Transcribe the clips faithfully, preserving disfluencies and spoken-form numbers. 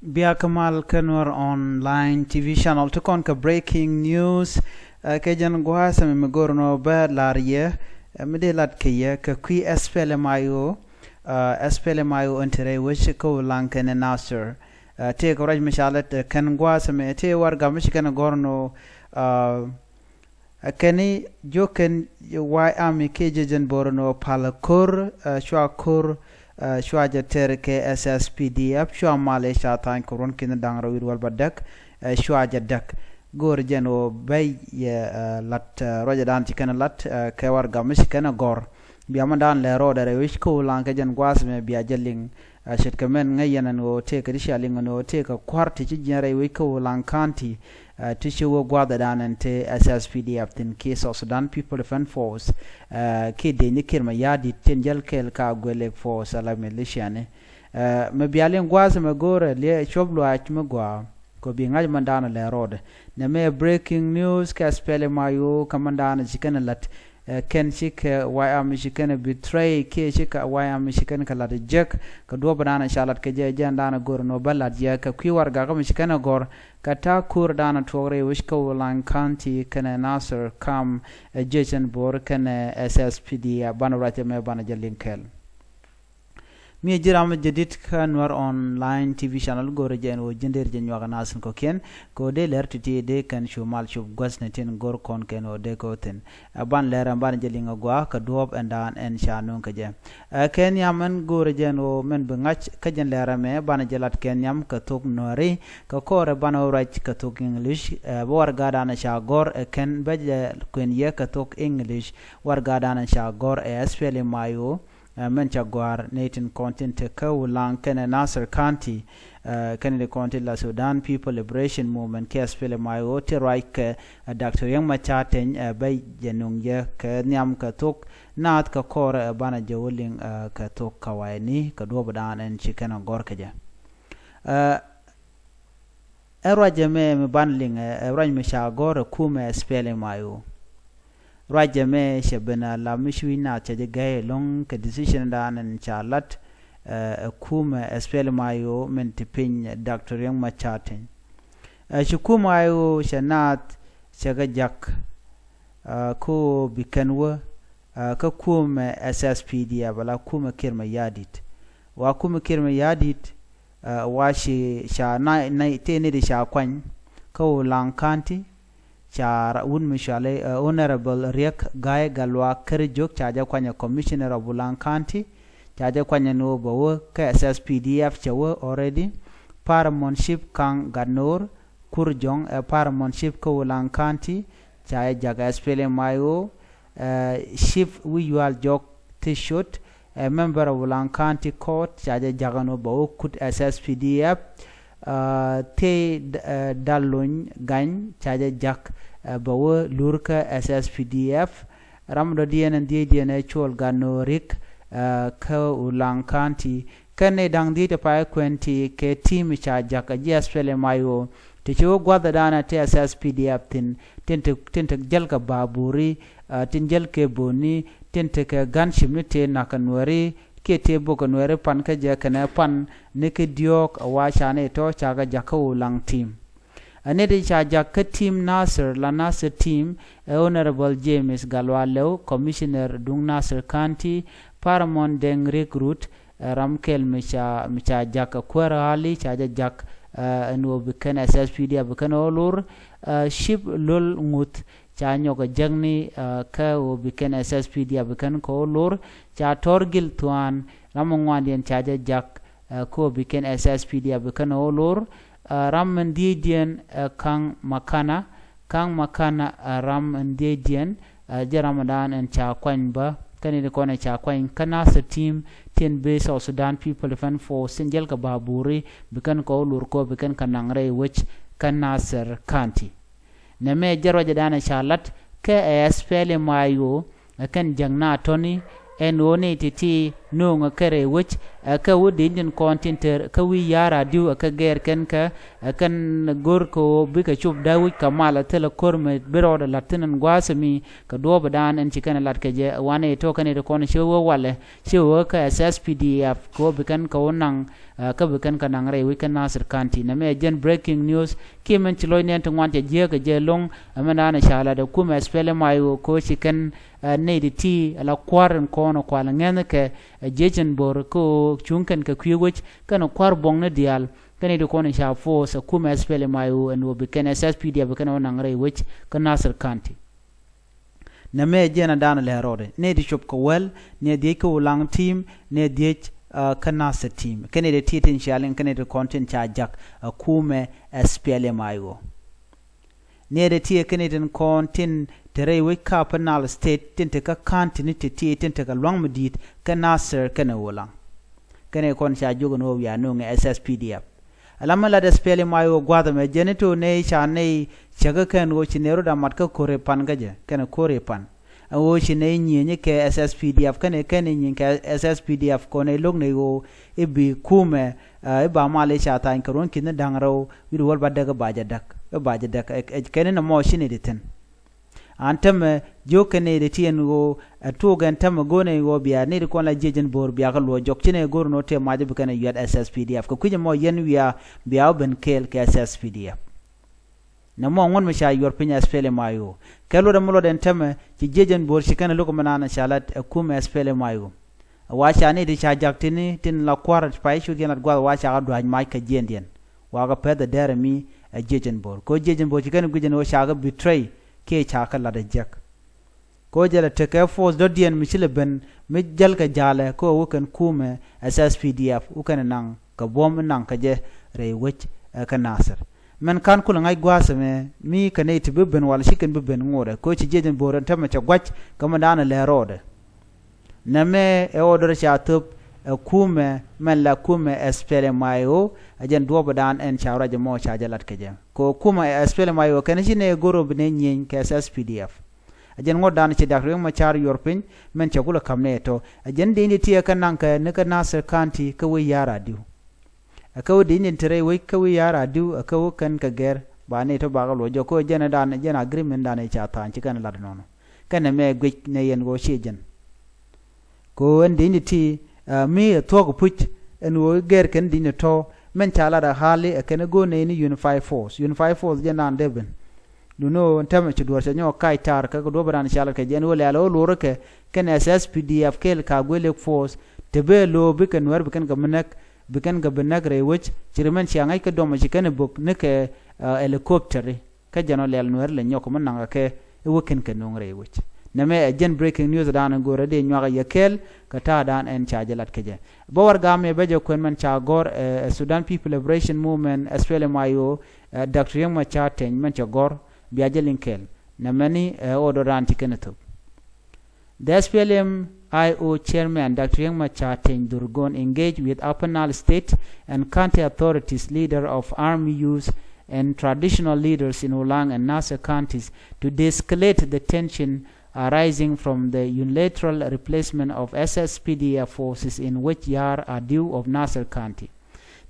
Bia kä mal kä Nuer Online T V channel ti kɔn kɛ breaking news. Ɛ, kɛ jɛn gua̱a̱th ɛmɛ mi go̱r nɔ bä lar yɛ, ɛ, mi dee lat kɛ yɛ kɛ kui̱ S P L M I O, ɛ, S P L M I O ɛn te rɛy wec kä Ulaŋ kɛnɛ Nasir. Ɛ, tëë kɛ ruac mi ca lät, ɛ, kɛn gua̱a̱th ɛmɛ tëë warɛga mi ci kɛn gɔ̱r nɔ, ɛ, Ɛ kɛn i̱ jiök kɛn White Army kiɛ jiec ɛn bo̱r ɛn ɣöö pal ko̱r, ɛ, cua ko̱r, ɛ, cua jɛ tɛr kɛ S S P D F, cua mal ëë ca tha̱a̱ny kɛ ruɔ̱n ki̱n da̱ŋ rɛw wi̱r wäl bädäk, ɛ, cua jɛ däk. Go̱o̱r jɛn ɣöö bɛy yɛ, ɛ, la̱t, ɛ, ruacɛ da̱a̱n ci kɛn la̱t, ɛ, kɛ warɛga mi ci kɛn gɔ̱r. Bia mɛndan lɛ rɔɔdɛ rɛy wec kä Ulaŋ kɛ jɛn gua̱a̱th ɛmɛ bia jɛ liŋ. Ɛ, ce̱tkɛ mɛn ŋäc yɛn ɛn ɣöö tëëkɛ ti cia liŋ ɛn ɣöö tëëkɛ kua̱r ti ci jiɛn rɛy wec kä Ulaŋ County, ɛ, ti ci wä gua̱a̱th ɛ da̱a̱n ɛn te S S P D F thi̱n kiɛ South Sudan People Defense Force, ɛ, kiɛ dëëcni Kiir Mayardit tin jäl kɛɛl ka Agwelek Force ala militiani. Ɛ, mɛ bia liŋ gua̱a̱th ɛmɛ go̱o̱rɛ liɛ cuɔp luaac mi gɔaa. Kɛ bi ŋa̱c mɛndan lɛ rɔɔdɛ. Nɛmɛ breaking news kɛ S P L M I O kɛ mɛndan ci kɛn la̱t, ɛ, kɛn ci kɛ White Army ci kɛn betray kiɛ ci kɛ White Army ci kɛn kɛ la̱t jek. Kɛ duɔ̱ɔ̱p dan ca la̱t kɛ jɛ jɛn dan go̱r nɔ bä la̱t jɛ kɛ kui̱ warɛga kä mi ci kɛn gɔ̱r kɛ ta̱a̱ ko̱r dan tuɔɔk rɛy wec kä Ulaŋ County kɛnɛ Nasir kam, ɛ, jiec ɛn bo̱r kɛnɛ S S P D F banɛ ruac ɛmɛ banɛ jɛ liŋ kɛɛl. Mi ji̱ ram jadid kä Nuer Online T V channel go̱o̱rɛ jɛ ɛn ɣöö ji̱n dee ri jɛ nyuak ɛ nath in kɔ̱kiɛn kɛ ɣöö dee lɛr ti̱ti̱ dee kɛn cu mal cop gua̱thni tin go̱r kɔn kɛn ɣöö dee kɛ ɣöö thi̱n. Ɛ ban lɛr ɛn ban jɛ liŋ ɛ gɔaa kɛ duɔ̱ɔ̱p ɛn daan ɛn ca nööŋ kɛ jɛ. Ɛ kɛ nhiam ɛn go̱o̱rɛ jɛ ɛn ɣöö mɛn bi ŋa̱c kä jɛn lɛr ɛmɛ banɛ jɛ lat kɛ nhiam kɛ thok Nuɛri kɛ kɔrɛ banɛ wä ruac kɛ thok English. Ɛ bä warɛga dan ca gɔ̱r ɛ kɛn bä jɛ kuën yɛ kɛ thok English. Warɛga dan ca gɔ̱r ɛ S P L M I O. Ɛ mɛn ca gɔ̱a̱r nɛy tin kɔn tin te kä Ulaŋ kɛnɛ Nasir County, ɛ kɛnɛ ti kɔn ti la Sudan People Liberation Movement kɛ S P L M I O ti ruac kɛ, ɛ, Doctor Riek Machar Teny, ɛ bä jɛ nuŋ jɛ kɛ nhiam kɛ thok naath kɛ kɔrɛ, ɛ banɛ jɛ wä liŋ, ɛ, kɛ thok kawayni kɛ duɔ̱ɔ̱p dan ɛn ci kɛn gɔ̱r kɛ jɛ. Ɛ, Ɛ ruac ɛmɛ mi ban liŋ ɛ, ɛ ruac mi ca gɔ̱r ɛ kumɛ S P L M I O. Ruac ɛmɛ cɛ ben a la mi cuc naath cɛ jɛ gɛy ɛlɔ̱ŋ kɛ decision dan ɛn ca lat, ɛ, ɛ kumɛ S P L M I O min ti piny Doctor Riek Machar Teny. Ɛ ci kumɛ I O cɛ naath cɛ kɛ jak, ɛ, ko bi kɛn wä, ɛ, kä kumɛ S S P D F ala kumɛ Kiir Mayardit. Wa kumɛ Kiir Mayardit, ɛ, wa ci ca na, na, tëë ni di ca kuany kä Ulaŋ County, ca ra-, wut mi cuali, ɛ, Honorable Riek Gai Gatluak Kärjok ca jɛ kuany ɛ Commissioner of Ulaŋ County, ca jɛ kuany ɛ ni wä bɛ wä kä S S P D F cɛ wä already. Paramount Chief Kaŋ Gatnoor Kurjɔŋ ɛ Paramount Chief kä Ulaŋ County ca jɛ jak S P L M I O, ɛ, Chief Wi̱i̱ Yual Jɔk Thicot, ɛ member of Ulaŋ County Court ca jɛ jak ɛn wä bɛ wä kut S S P D F, ɛ, Thie, ɛ, Dalony Gany ca jɛ jak, ɛ, bɛ wä lur kä S S P D F. Ram dɔ̱diɛn ɛn dhiecdiɛn ɛ Cuɔl Gatnoor Riek, ɛ, kä Ulaŋ County. Kɛn ni da̱ŋ dhiec ti pay kuɛn ti kɛ team ca jak ɛ ji̱ S P L M I O. Ti ci wä gua̱thɛ danɛ ti S S P D F thi̱n, tin ti, tin ti jäl kɛ baburi, ɛ, tin jäl kɛ boni, tin ti kɛ gunship ni ti nak kɛ Nuɛri, kiɛ ti bok kɛ Nuɛri pan kä jɛ kɛnɛ pan ni ki diɔ̱ɔ̱k ɛ wa ca ni tɔ̱ ca kɛ jak kä Ulaŋ team. Ɛ nɛy ti ca jak kä team Nasir, la Nasir team, ɛ Honorable James Gatluak Lew, Commissioner duŋ Nasir County, Paramount Deng Riek Rut, ɛ ram kɛl mi ca, mi ca jak ɛ Kuäär Ali, ca jɛ jak, ɛ, ɛn ɣöö bi kɛn S S P D F bi kɛn ɣä lor, ɛ, Chief Lol Ŋuth, ca nyɔk ɛ jäkni, ɛ, kä ɣöö bi kɛn S S P D F bi kɛn kɛ ɣä lor, ca Tɔr Gil Thuan, ram mi ŋuandiɛn ca jɛ jak, ɛ, kä ɣöö bi kɛn S S P D F bi kɛn ɣä lor, ɛ, ram min dhiecdiɛn, ɛ, Kaŋ Makana, Kaŋ Makana, ɛ, ram min dhiecdiɛn, ɛ, jɛ ram dan ɛn ca kuany bä, kä ni di kɔn ɛ ca kuany kä Nasir team, tin bi South Sudan People Defense Force, tin jäl kɛ baburi, bi kɛn kɛ ɣä lor kɛ ɣöö bi kɛn kɛ naŋ rɛy wec kä Nasir County. Nɛmɛ jɛ ruacɛ danɛ ca lat kɛ ɛ S P L M I O, ɛ kɛn jäk na tɔni, ɛn ɣöö ni ti̱ti̱ nööŋɛ kɛ rɛy wec, Ɛ kɛ wä di̱i̱n tin kɔn tin ter kä wi̱i̱ ya̱r a di̱w ɛ kɛ gɛɛr kɛn kɛ ɛ kɛn go̱r kɛ ɣöö bikɛ cop da̱a̱ wi̱c kɛ mal ɛ thilɛ ko̱r mɛ bi rɔɔdɛ la̱t thi̱n ɛn gua̱a̱th ɛmi kɛ duɔ̱ɔ̱pdan ɛn ci kɛn ɛ la̱t kɛ jɛ ɛ wanɛ ito̱ kɛn iti kɔn ci wä walɛ ci wä kä ɛ SSPDF kɛ wä bi kɛn kɛ wä naŋ ɛ kä bi kɛn kɛ naŋ rɛy wi̱c kä Nasir County. Nɛmɛ ɛ jɛn breaking news kiɛ mɛn ci lɔc nɛn ti ŋuan cɛ jiääk kɛ jɛ lo̱ŋ ɛ mɛn da̱a̱n ɛ ca lat ɛ kumɛ SPLM-IO kɛ wä ci kɛn ɛ nɛy ti ti ɛ la kua̱r ɛn kɔn ɛ kual ɛ ŋɛnh kɛ ɛ jiec ɛn bo̱r kɛ ɣöö cuŋ kɛn kɛ kui̱ wec kɛn ɛ kua̱r buɔ̱ŋni diaal kɛn iti kɔn in ca force ɛ kumɛ SPLM-IO ɛn ɣöö bi kɛn SSPDF bi kɛn ɛ wä naŋ rɛy wec kä Nasir County. Nɛmɛ ɛ jiɛn ɛ da̱a̱n ɛ lɛ̱r rɔɔdɛ nɛy ti cop kɛ wäl nɛy dhiec kä Ulaŋ team nɛy dhiec kä Nasir team kɛn iti ti tin cia liŋ kɛn iti kɔn tin ca jak ɛ kumɛ SPLM-IO. Niɛɛdɛ tiee kɛn itin kɔn tin te rɛy wec kä Upper Nile State tin te kä county ni te tiee tin te kä luaŋ mi di̱i̱t kä Nasir kɛnɛ Ulaŋ. Kɛnɛ kɔn ca jiök ɛn ɣöö wiaa no̱o̱ŋɛ SSPDF. Ala mi lat SPLM-IO gua̱a̱th ɛmɛ jɛn i̱ to̱ nɛy ca nɛy cäkä kɛn ɣöö ci nɛy rot a mat kä ko̱r i̱ pan kä jɛ kɛnɛ ko̱r i̱ pan. Ɛn ɣöö ci nɛy nyieenyi kɛ SSPDF kɛnɛ kɛn i̱ nyieny kɛ SSPDF kɔn nɛy lo̱k nɛy ɣöö i̱ bi kumɛ i̱ ba mal i̱ ca tha̱a̱ny kɛ ruɔ̱n ki̱n ni da̱ŋ rɛw wi̱cdɛ wäl ba däk i̱ ba jɛ däk i̱ ba jɛ däk. Kɛn inɛ mɔ ci nɛy ti thi̱n. An tämɛ jiök kɛn nɛy ti ti ɛn ɣöö ɛ tuɔɔk ɛn tämɛ go̱o̱r nɛy ɣöö bia nɛy ti kɔn la jiɛc ɛn bo̱o̱r bia kɛ luɔ̱c jɔk ci nɛy go̱o̱r ɛn ɣöö tëë mac bi kɛn ɛ yuɛt SSPDF kɛ kui̱c ɛmɔ yɛn wiaa bia wä ben kɛɛl kɛ SSPDF. Nɛ mɔ ŋuɔ̱t mi ca yuɔr piny SPLM-IO kɛ luɔt ɛmɛ luɔt ɛn tämɛ ci jiɛc ɛn bo̱o̱r ci kɛn ɛ lo̱k ɛmɛ naan ca lat ɛ kumɛ SPLM-IO. Wa ca ni ti ca jak tini tin la kua̱r pay cu diɛn lat guath wa ca kɛ dua̱c mac kɛ jiɛndiɛn. Wa kɛ pɛth ɛ dɛr ɛmi ɛ jiɛc ɛn bo̱o̱r ko jiɛc ɛn bo̱o̱r ci kɛn guic ɛn ɣöö ca kɛ betray kiɛ ca kɛ lat ɛ jiäk. Ko jɛl ɛ tekɛ force dɔ̱diɛn mi ci lɛ ben mi jäl kɛ ja̱lɛ ko wä kɛn kumɛ SSPDF wä kɛn naŋ kɛ buɔ̱m naŋ kɛ jɛ rɛy wec ɛ kɛ Nasir. Mɛn ka̱n kulɛ ŋa̱c gua̱a̱th ɛmɛ mi kɛ nɛy ti bi ben wal ci kɛn bi ben ŋotdɛ ko ci jiɛc ɛn bo̱o̱r ɛn tämɛ cɛ gua̱c kɛ mɛ da̱a̱n ɛ lɛr rɔɔdɛ. Nɛmɛ ɛ order ca thöp ɛ kumɛ mɛn la kumɛ SPLM-IO ɛ jɛn duɔ̱ɔ̱pdan ɛn ca ruac ɛmɔ ca jɛ lat kɛ jɛ ko kumɛ SPLM-IO kɛn ci nɛ go̱r ɔ bi nɛ nyieny kɛ SSPDF. Ɛ jɛn ŋuɔ̱tdan ci Dak Riek Machar yuɔr piny mɛn cɛ kulɛ ka̱m nɛ tɔ ɛ jɛn di̱i̱n ti tiɛɛk kä naŋ kɛ ni kä Nasir County kä wec ya̱r a di̱w. Ɛ kä wä di̱i̱n ti rɛy wec kä wec ya̱r a di̱w ɛ kä wä kɛn kɛ gɛr ba nɛ tɔ bakɛ luɔc jɔk kä wä jɛn ɛ dan jɛn agreement dan ɛ ca tha̱a̱ny ci kɛn ɛ lat nɔnɔ. Kɛnɛ mɛ guic nɛ yɛn ɣöö ciɛ jɛn. Kɛ ɣöö ɛn di̱i̱n ti ti mi ɛ thuɔ̱k puc ɛn ɣöö gɛr kɛn di̱i̱n tɔ mɛn ca lat ɛ hali ɛ kɛn ɛ go̱o̱r nɛ ni unified force unified force jɛn naan dee ben. Duni ɣöö ɛn tämɛ ci duɔ̱ɔ̱r cɛ nyɔk kac tar kɛ kɛ duɔ̱ɔ̱p ran ca lat kɛ jɛn ɣöö lɛ̈ɛ̈l ɣöö luɔrä kɛ kɛn SSPDF kɛɛl ka guilik force te bee lo̱o̱ bikɛ nuɛ̈r bi kɛn kɛ bi näk bi kɛn kɛ bi näk rɛy wec ci ri mɛn cia ŋäc kɛ dɔmɔ ci kɛn ɛ bök ni kɛ helicopter. Kä jɛn ɔ lɛl nuɛɛr lɛ nyɔk mi naŋ kɛ i̱ wä ken kɛ no̱o̱ŋ rɛy wec. Nɛmɛ ɛ jɛn breaking news dan in go̱o̱rɛ dee nyuak yɛ kɛɛl kɛ ta̱a̱ dan ɛn ca jɛ lat kɛ jɛ. Bä warɛgak mi bä jɛ kuɛn mɛn ca gɔ̱r ɛ Sudan People Liberation Movement, SPLM-IO, ɛ Doctor Riek Machar Teny mɛn cɛ gɔ̱r bia jɛ liŋ kɛɛl. Nɛmɛni ɛ order dan ci kɛn ɛ thöp. The SPLM-IO chairman Doctor Riek Machar Teny Dhurgon engaged with Upper Nile State and county authorities, leader of army youth and traditional leaders in Ulang and Nasir counties to de-escalate the tension arising from the unilateral replacement of SSPDF forces in Wech Yar Adiu of Nasir County.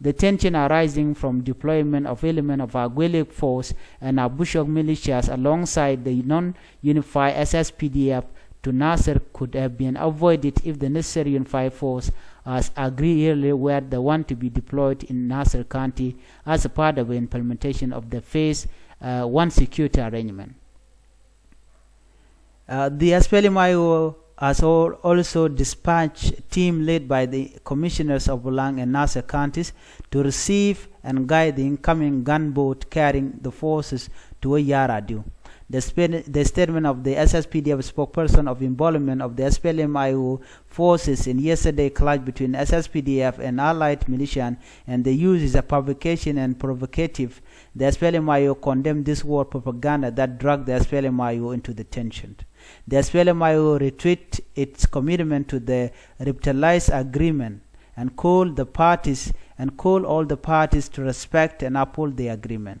The tension arising from deployment of element of Agwelek force and Abushok militias alongside the non-unified SSPDF to Nasir could have been avoided if the necessary unified force, as agreed earlier, were the one to be deployed in Nasir County as a part of the implementation of the phase uh, one security arrangement. Uh, the SPLM-IO has al- also dispatched a team led by the commissioners of Ulang and Nasir counties to receive and guide the incoming gunboat carrying the forces to Wech Yar Adiu. The, spe- the statement of the SSPDF spokesperson of involvement of the SPLM-IO forces in yesterday clash between SSPDF and allied militias and the use is a publication and provocative. The SPLM-IO condemned this war propaganda that dragged the SPLM-IO into the tension. The SPLM-IO retreat its commitment to the revitalized agreement and call the parties and call all the parties to respect and uphold the agreement.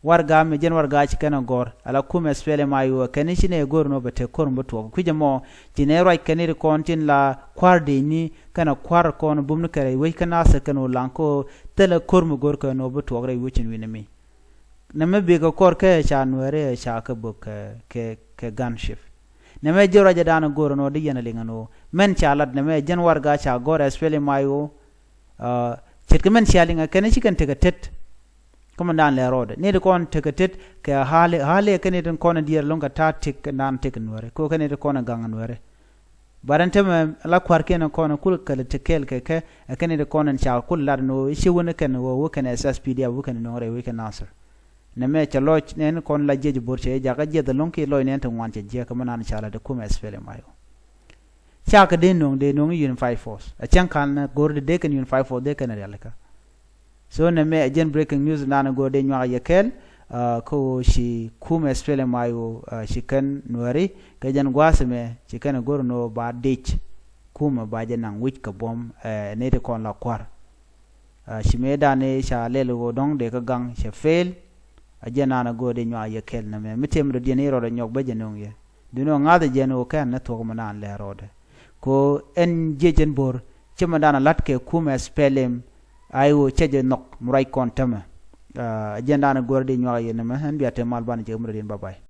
warɛga mi jɛn warɛga ci kɛn ɛ gɔ̱r ala kumɛ SPLM-IO kɛn ci nɛ go̱r nɔ bɛ te ko̱r mi bi tuɔɔk kui̱c ɛmɔ. Ci nɛ ruac kɛn i̱ ti kɔn tin la kua̱r dee ni kɛn ɛ kua̱r kɔn bum ni kɛn rɛy wec kɛn a thir kɛn wä laŋ ko thilɛ ko̱r mi go̱r kɛn wä bi tuɔɔk rɛy wec in wi̱n mi. Nɛ mɛ bikɛ kɔr kɛ ca nuɛri ca kɛ bök kɛ kɛ gunship. Nɛ mɛ ji̱ ruacɛ dan go̱r nɔ di yɛn a liŋ ɛn wä mɛn ca lat nɛ mɛ jɛn warɛga ca gɔ̱r SPLM-IO. Ce̱tkɛ mɛn cia liŋ ɛ kɛn ci kɛn tekɛ tet. Kä mɛn dan lɛ rɔɔdɛ ni ti kɔn tekɛ tet kɛ hali hali kɛn ni ti kɔn diɛɛr loŋ kɛ ta̱a̱ tik kɛn dan tik nuɛri ko kɛn ni ti kɔn gaŋ nuɛri. Barɛn temɛ la kua̱rkiɛn kɔn kul kɛl ti kɛɛl kɛ kɛ ɛ kɛn ni ti kɔn ca kul lat ni wä i̱ ci wä ni kɛn wä wä kɛn SSPDF wä kɛn ni no̱ŋ rɛy wä kɛn Nasir. Nɛ mɛ cɛ lɔc nɛn kɔn la jiɛc bo̱r cɛ jakä jiɛth loŋ ki lɔc nɛn ti ŋuan cɛ jiɛk kɛ mɛn dan ca lat ti kumɛ SPLM-IO. Ca kɛ dee no̱ŋ dee no̱ŋ i̱ unified force ɛ cäŋ kan go̱r di dee kɛn unified force dee kɛn rialikä. So nɛ mɛ ɛ jɛn breaking news nan go̱r dee nyuak yɛ kɛɛl. Kä ɣöö ci kumɛ SPLM-IO ci kɛn nuɛri kɛ jɛn gua̱a̱th mɛ ci kɛn go̱r nɔ ba dic. Kumɛ ba jɛ naŋ wi̱c kɛ buɔ̱m ɛ nɛy ti kɔn la kua̱r. Ci mëë dan i̱ ca lɛl ɣöö dɔ̱ŋ dee kä gaŋ cɛ fail. Ɛ jɛn nan go̱r dee nyuak yɛ kɛɛl nɛ mɛ mi tëë mi dɔ̱diɛn i̱ rɔɔdɛ nyɔk bä jɛ no̱ŋ yɛ. Duundɛ ɣöö ŋa̱th ɛ jɛn ɣöö kɛn ni thuɔ̱k mi nan lɛ rɔɔdɛ. Ko ɛn jiec ɛn bo̱r cä mɛ dan a la̱t kɛ kumɛ SPLM-IO cä jɛ nhɔk mi ruac kɔn tämɛ. Ɛ jɛn dan a go̱r di nyuak yɛn mɛ ɛn bia te mal ban jɛ mi rɔ din bye bye.